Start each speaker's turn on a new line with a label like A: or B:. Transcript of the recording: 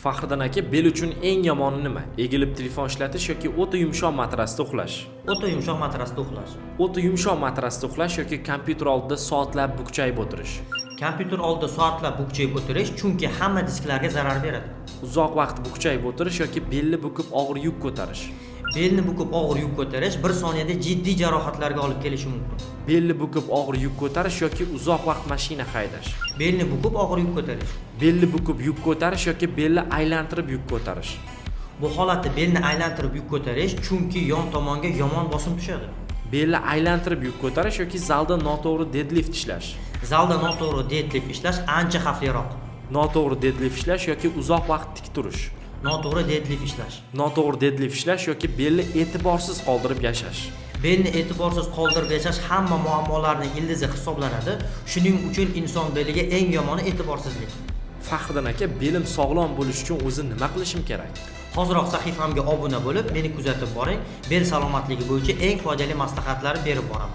A: Faxriddin aka, bel uchun eng yomoni nima? Egilib telefon ishlatish yoki o'ta yumshoq matrasda uxlash?
B: O'ta yumshoq matrasda uxlash.
A: O'ta yumshoq matrasda uxlash yoki kompyuter oldida soatlab bukchayib o'tirish?
B: Kompyuter oldida soatlab bukchayib o'tirish, chunki hamma disklarga zarar beradi.
A: Uzoq vaqt bukchayib o'tirish yoki belni bukib og'ir yuk ko'tarish?
B: Belni bukib og'ir yuk ko'tarish bir soniyada jiddiy jarohatlarga olib kelishi mumkin.
A: Belni bukib og'ir yuk ko'tarish yoki uzoq vaqt mashina haydash?
B: Belni bukib og'ir yuk ko'tarish.
A: Belni bukib yuk ko'tarish yoki belni aylantirib yuk ko'tarish?
B: Bu holatda belni aylantirib yuk ko'tarish, chunki yon tomonga yomon bosim tushadi.
A: Belni aylantirib yuk ko'tarish yoki zalda noto'g'ri dedlift ishlash?
B: Zalda noto'g'ri dedlift ishlash ancha xavfliroq.
A: Noto'g'ri dedlift ishlash yoki uzoq vaqt tik turish?
B: Noto'g'ri dedlift ishlash.
A: Noto'g'ri dedlift ishlash yoki belni e'tiborsiz qoldirib yashash?
B: Belni e'tiborsiz qoldirib yashash hamma muammolarning ildizi hisoblanadi. Shuning uchun inson beliga eng yomoni e'tiborsizlik.
A: Faxriddin aka, belim sog'lom bo'lishi uchun o'zi nima qilishim kerak?
B: Hoziroq sahifamga obuna bo'lib, meni kuzatib boring. Bel salomatligi bo'yicha eng foydali maslahatlarni berib boraman.